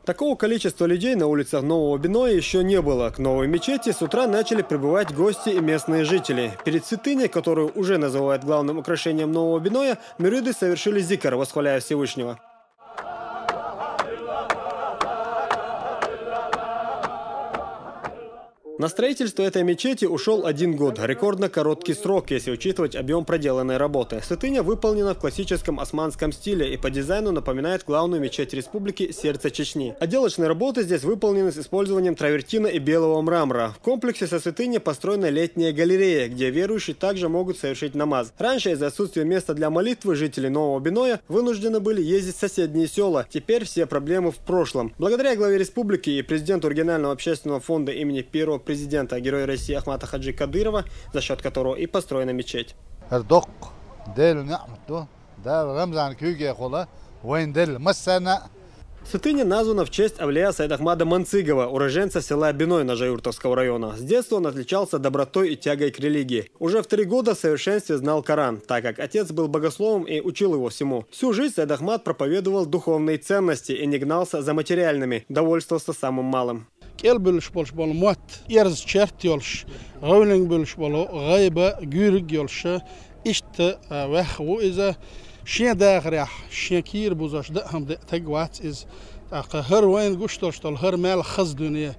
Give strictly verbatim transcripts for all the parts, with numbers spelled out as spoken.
Такого количества людей на улицах Нового Биноя еще не было. К новой мечети с утра начали прибывать гости и местные жители. Перед святыней, которую уже называют главным украшением Нового Биноя, мюриды совершили зикр, восхваляя Всевышнего. На строительство этой мечети ушел один год. Рекордно короткий срок, если учитывать объем проделанной работы. Святыня выполнена в классическом османском стиле и по дизайну напоминает главную мечеть республики, сердце Чечни. Отделочные работы здесь выполнены с использованием травертина и белого мрамора. В комплексе со святыней построена летняя галерея, где верующие также могут совершить намаз. Раньше из-за отсутствия места для молитвы жители Нового Биноя вынуждены были ездить в соседние села. Теперь все проблемы в прошлом. Благодаря главе республики и президенту регионального общественного фонда имени первого президента, героя России Ахмата Хаджи Кадырова, за счет которого и построена мечеть. Ардок, Дел Нямту, Дал Рамзан Кюгехула, Вайн Дел Массана. Святыня названа в честь авлия Сайд-Ахмада Манцигова, уроженца села Биной Нажаюртовского района. С детства он отличался добротой и тягой к религии. Уже в три года в совершенстве знал Коран, так как отец был богословом и учил его всему. Всю жизнь Сайд-Ахмад проповедовал духовные ценности и не гнался за материальными, довольствовался самым малым. КӀелбуьллуш болуш болу мотт, эрза черт йолуш, гӀевлинг буьллуш болу гӀайба, гуьйриг йолуш, иштта, а, ваьхна ву иза. Шен дахарехь, шен кийра бузош даа хӀума деа таг вац иза. ТӀаккха хӀара вайна гуш долуш долу хӀара мел хаза дуьне,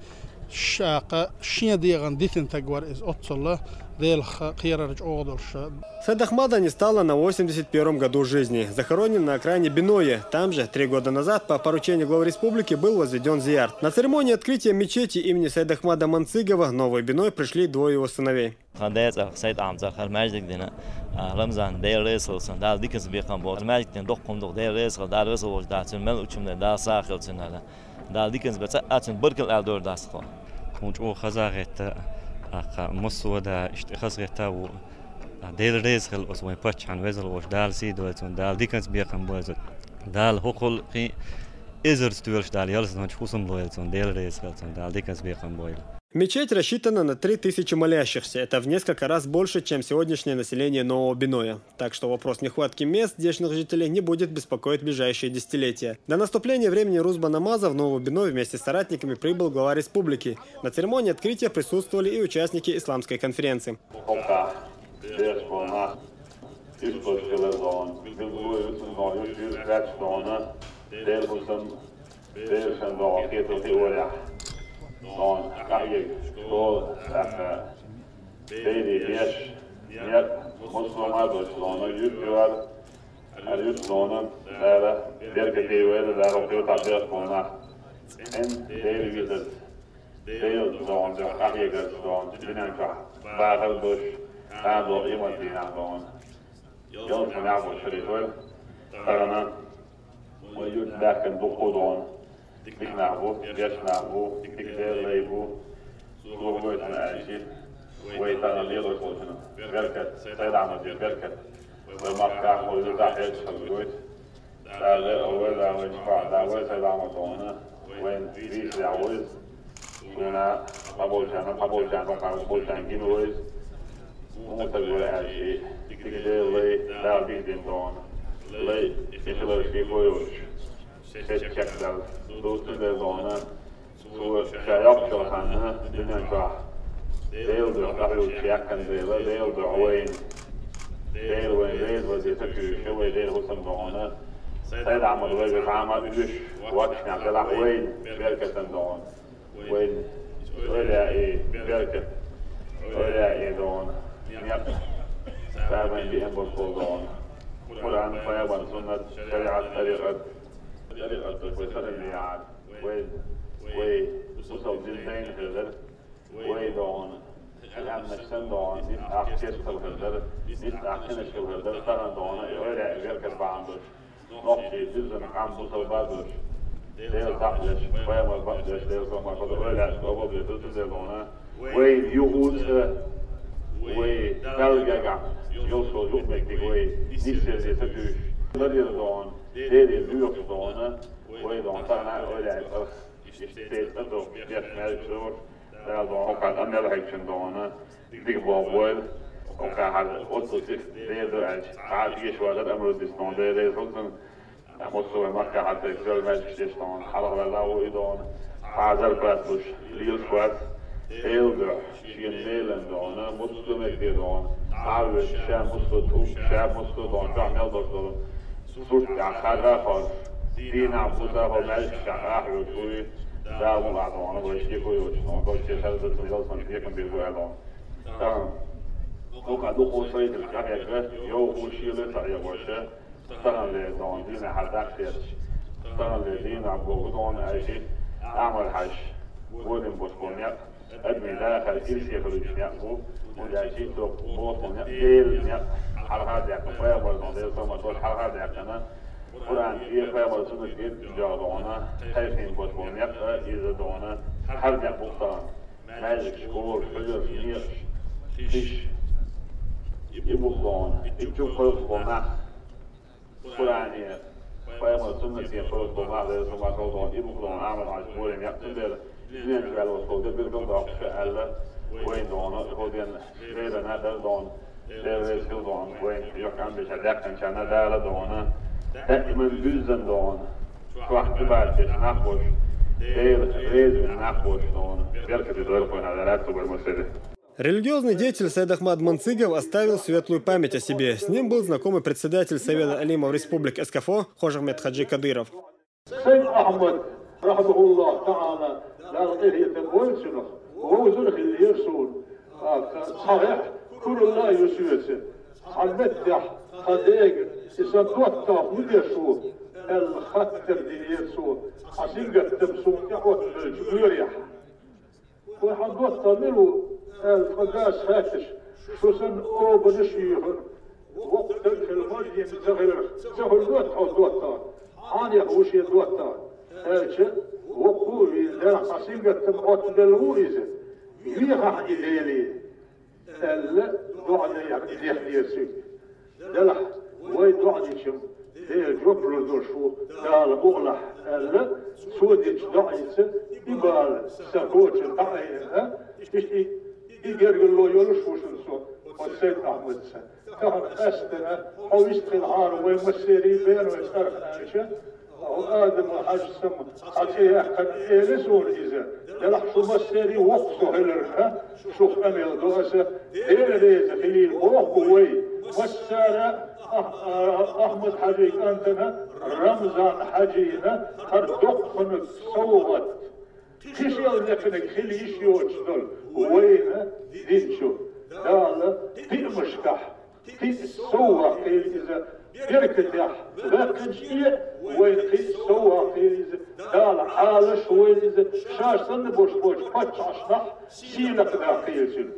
шаккха шен дегӀан дитина таг вара иза оццула, Делах кхерар чӀогӀа долуш. Сайд-Ахмада не стало на восемьдесят первом году жизни. Захоронен на окраине Биноя. Там же, три года назад, по поручению главы республики был возведен зиярт. На церемонию открытия мечети имени Сайд-Ахмада Манцигова в Новый Биной пришли двое его сыновей. Тхан ден цӀарах, Сайд-Ахмадан цӀарах хӀара маьждиг дина, а, Рамзан, Дела реза хуьлда цунна, Дала диканца бекхам бойла. ХӀара маьждиг дина доккха хӀума ду, Дела реза хуьлда, Дала веза волчу Дала цуьнан мел лучу хӀуманна Дала сагӀа хуьлда цуьнан. Дала диканца бен цкъа а цуьнан баркалла аьлла дора дац тхо. Тхуна чӀогӀа хаза а хетта, тӀаккха массо а да иштта хаза хетта а ву. Дела реза хуьлда оцу вайн паччахьна, веза волчу Дала сий дойла цунна, Дала диканца бекхам бойла цунна. Дала хӀокхул кхин а эзарца тоьлуш Дала ялсаманчу хӀусамна лойла цунна, Дела реза хуьлда цунна, Дала диканца бекхам бойла. Мечеть рассчитана на три тысячи молящихся. Это в несколько раз больше, чем сегодняшнее население Нового Биноя. Так что вопрос нехватки мест здешних жителей не будет беспокоить ближайшие десятилетия. До наступления времени русба намаза в Новый Биной вместе с соратниками прибыл глава республики. На церемонии открытия присутствовали и участники исламской конференции. Хьокха, деш бу нах, иштта хилар дона, билгало вуьсун дона, юьш юьза гӀерташ дона, дер хӀусам, дер шен дона, кхетар хи олехь дона, къахьега, школа, тӀаккха Дели беш, некъ, муслума дош дона, юьртара, ара юьрта дона, Дала беркате вайла, Дала хьоьтахь деш бу нах. Эн Дела визарца, Дела дона, къахьегарца дона, дуьнен чохь бахар а беш, кхана догӀу ийман дийнахь дона. Ялсамане а бу шераш вай, тахана вай юьртан баьхкина дуккха а дона. Дика нах бу, гечдина нах бу, дика Делан лай бу. Цо гойтина аьлча, вай тахана лелош волчун беркат, Сайд-Ахмадан беркат. Вай махкахь а, вай юьртахь а хьерчаш хилар гойту. Дала а вай, Дала вай чохь, Дала вай Сайд-Ахмад дона, вайн вийшарехь ву иза. Суна, хьан болчарна, хьан болчарна, хьан болчарна гина ву иза. ХӀун стаг вара аьлча, дика Делан лай, Дала дика дина дона. Лай, и хиларш дика йолуш, шеца чекхдала, дустун дела дона. Цо ша йоккхучу ханна дуьнен чохь Делан дуьхьа къахьуьйтуш яьккхина Дела, Делан дуьхьа вайна. Дела вайн реза вазе ца туьйсуш, вай Делан хӀусам дона. Сайд-Ахмад вайга хьама а уьш, воччанехь делахь вайна беркатан дона. Вайн эвлаяийн беркат, эвлаяийн дона, некъ, цара вайн биъна болуш болу дона. Къуръан, пайхамаран суннат, шариӀат, тарикъат, тарикъат вай ца хилла яхьа, вай, вай бусалба дин дайна хир дара, вай дона, къаьмнаш санна дона, ницкъ ахча керстал хир дара, ницкъ ахча хир дара, тахана дона, и эвлаяийн беркат бахьана долуш. Нохчий, дуьззина къам бусалба а долуш, Дела дакъа деш, пайхамар бакъдеш, Делан салам-маршалла хуьлда, ойла аьлла, къобал деш ду цу Делана. Вай юхуца, вай Далла гергахь йолуш йолу юкъаметтиг вай нийсъязе ца туьйсуш, ларъяр а дона, Деле доьхуш а дона, вай дона тахана а ойла аьлла, иштта цӀа дохуш, деш маьждиг дора. Дала дона хӀокхарна а мел хьегчун дона, дика боху бойла, хӀокхахьара оццул сиха дер ду аьлча, цхьа а тешаш вацара Амруддис дона, Дела реза хуьлда цунна, Муццу вай махкахьа тайга зел маьждигаш деш дона, хьалхаваьлла ву и дона, хьазар бац луш, лелаш вац, Эла дуьхьа, шена мелан дона, муццу мегде дона, хьавоьдуш, ша муццу тӀу, ша муццу дона, чохь мел долуш долу сурт тӀехь хьарра а хьо, дийнахь а, бусахь а маьждигашкахь ахьа вуьгуш вуй, Дала мукъалахь дона, вай шеко йоцуш дона, вай шен шарзацун ялсамани бекхам бийр бу аьлла дона. Тахана, дукха дукха сайдах тӀехьегга, йовхо шеле ца хьегоша, Таханлера дона дийнахь хьан даккхеташ, таханлера дийнахь боху дона аьлча, Ахьмад-Хьаьжа, болим болуш болу некъ, адамийн дахар ирсе хуьлуьйтуш некъ бу, хӀунда аьлча цо боху некъ, Делан некъ, хьалха а даьккхина, пайхамар дона, Делан салам долуш хьалха а даьккхина, Къуръан тӀе, пайхамар суннат тӀе дуьйна дона, кхайкхийна болуш болу некъ а иза дона, хьарра некъ бу-кх тахана. Маьждигаш, школаш, хьуьжарш, некъаш, хиш, и бу-кх дона, и чу кхойкхуш болу нах. Къуръане, пайхамар суннате кхойкхуш болу нах, Делан салам долуш, и бу-кх дона Ахьмад-Хьаьжа болим некъ, цундела дуьнен чу ваьлла волуш долу дерг билгал доккхуш а аьлла, вайн дона, хӀокху ден леррина а дара дона, Дела реза хила дона, вайн юьхькӀант беча даьккхинчарна Дала дона, даиман буьззина дона, чохь Ӏибадат деш нах болуш, Дела реза вина нах болуш дона, беркате дойла кхойна Дала, цу бара массаьрга. Религиозный деятель Сайд-Ахмад Манцыгов оставил светлую память о себе. С ним был знакомый председатель Совета алимов республик СКФО Хож-Ахмед-Хаджи Кадыров. Сайд-Ахьмад, рахьмахуллахӀу таӀала, Дала къинхетам бойла цунах, вовзар хиллера суна. Цхьа хӀехь куралла а ю соьца. Цхьана меттехь тхан дега, и сан доттагӀа хӀун деш ву, аьлла, хаттар динера цо, цхьа сингаттам суна тӀе Ӏоттабеллачу лоьрехь. Вай хьан доттагӀа мила ву? Аьлла, тхан дас хаьттича, шу санна обанаш а йоьхура, воккха стаг хилла маждина ца хиларх, ца хуьлура тхо доттагӀа, хьанех ву шен доттагӀа, аьлча, воккха а вийна, Делахь цхьа сингаттам Ӏоттабелла ву иза, вехахь и Деле, аьлла, доӀа дехнера цуьнга. Делахь, вай доӀа дича, Дела жоп лур долуш ву, Дала мукъалахь, аьлла, цо динчу доӀица и бала сан кочара дӀаайина, иштта и, и гергарло йолуш ву шуна со, оцу Сайд-Ахьмадца. Тахана къаьсттина, хьо вистхилахьара вай массерийн бен вай цӀарах аьлча, хӀокху Адама-Хьаьжа сама цхьа цӀе яьккхина элира суна иза, делахь шу массерийн воккха со хиларна, шух къамел до аса, Дела реза хилийла боху вай, массара а Ах-, а-, Ахьмад-Хьаьжин кӀантана Рамзан-Хьаьжина хӀара доккханиг совгӀат. Кхишел декханиг хила йиш йоцуш долу вайна динчу Дала диъмашкахь кхин а совгӀат хила иза, беркатехь, ваьккхинчу тӀе а вайна кхин а совгӀат хила иза, Дала Ӏалаш вайна иза, ша санна бош болчу паччахьашнах сийлахь даккхийла цуьнан.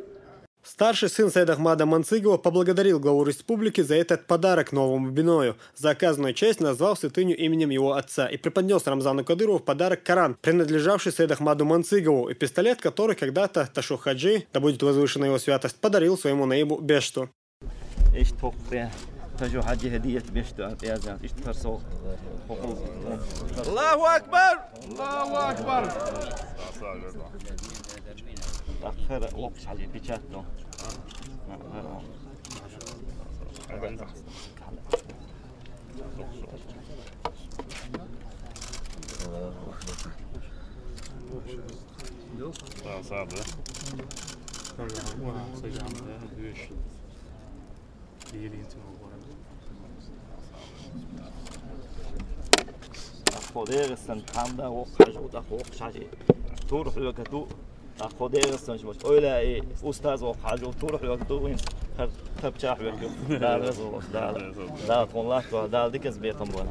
Старший сын Сайд-Ахмада Манцыгова поблагодарил главу республики за этот подарок новому биною, за оказанную честь назвал святыню именем его отца и преподнёс Рамзану Кадырову в подарок Коран, принадлежавший Сайд-Ахмаду Манцыгову, и пистолет, который когда-то Ташу Хаджи, да будет возвышена его святость, подарил своему наибу Бешту. Иштта хӀокху бен Ташу Хаджи хӀедият Бешту аьлла тӀеяздаьлла, иштта хӀара сов хӀокхул. Аллаху акбар! Аллаху акбар! ТӀаккха хӀара воккхачу Хьаьжин печать ду. Тхо ДегӀастан хьамда воккха хьажа ву, тӀаккха воккха хьажа. Тур хьоьга ду. Тхо ДегӀастанчу мача ойла и устаз воккха хьажа ву, тур хьоьга ду, вин хар тапча хьоьга ю. Дала раза ву, Дала. Дала тхуна латто, Дала диказ бекхам бан.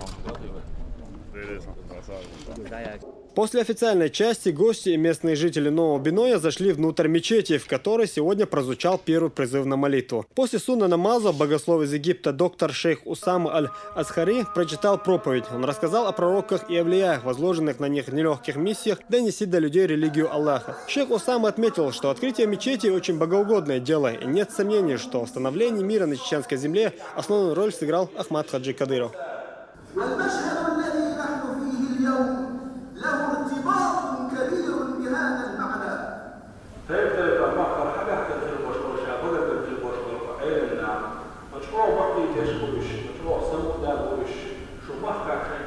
После официальной части гости и местные жители Нового Биноя зашли внутрь мечети, в которой сегодня прозвучал первый призыв на молитву. После сунна намаза богослов из Египта доктор шейх Усама аль-Азхари прочитал проповедь. Он рассказал о пророках и авлияях, возложенных на них нелегких миссиях донести до людей религию Аллаха. Шейх Усама отметил, что открытие мечети очень богоугодное дело, и нет сомнений, что в становлении мира на чеченской земле основную роль сыграл Ахмад Хаджи Кадыров. والمشهد الذي نحن فيه اليوم له ارتباط كبير بهذا المعنى. Тайп-тайпана махкара хьагахьтина хир болуш болу, ша багардан хир болуш болу Ӏеламнах, ма чӀогӀа бакъдерг деш хуьлуш, ма чӀогӀа самукъадаьлла хуьлуш, шу махкахь шайн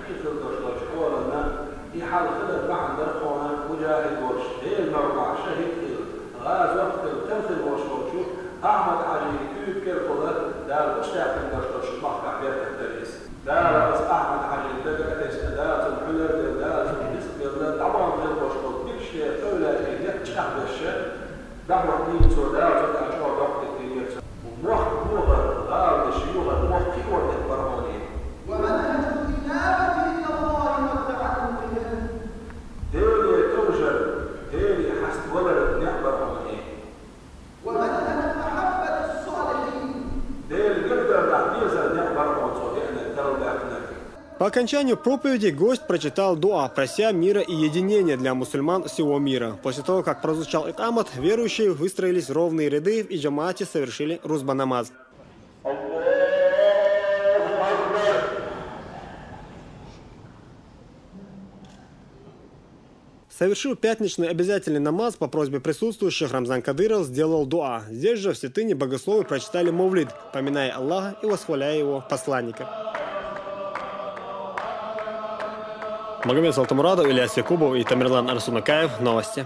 Хьалха хилар бахьана дара тхона муджахидаш, Делан марха, шахӀид хилла, гӀазот хилла, тӀом хилла волуш волчу Ахьмад-Хьаьжин куьйга кӀелхула Дала гучудаьккхина долуш долчу махкахь беркат дара иза. Дала оцу Ахьмад-Хьаьжин дага а тесна, Дала цунна Ӏуьлар а делла, Дала цунна рицкъ а белла, дӀабахана хилла болуш болу дикачу ден къевлаьчийн некъ чӀагӀберш, дӀахӀоттийна цо, Дала цу тӀехь чӀогӀа доккха дика динера цунна. Мохк бохар, гӀала деш юхар, мохк кхиор дерг бара хьуна и. ومنهج الإنابة إلى الله والتعلق منه. Деле товжар, Деле хьаставалар некъ бара хьуна и. ومنهج محبة الصالحين. Делан гергара дезар некъ бара хьуна цо деана, Далла баьхнарг. По окончанию проповеди гость прочитал дуа, прося мира и единения для мусульман всего мира. После того, как прозвучал икамат, верующие выстроились в ровные ряды и в джамаате совершили рутба намаз. Совершив пятничный обязательный намаз, по просьбе присутствующих Рамзан Кадыров сделал дуа. Здесь же, в святыне, богословы прочитали мавлид, поминая Аллаха и восхваляя его посланника. Магомед Салтамурадов, Ильяс Якубов и Тамерлан Арсунакаев. Новости.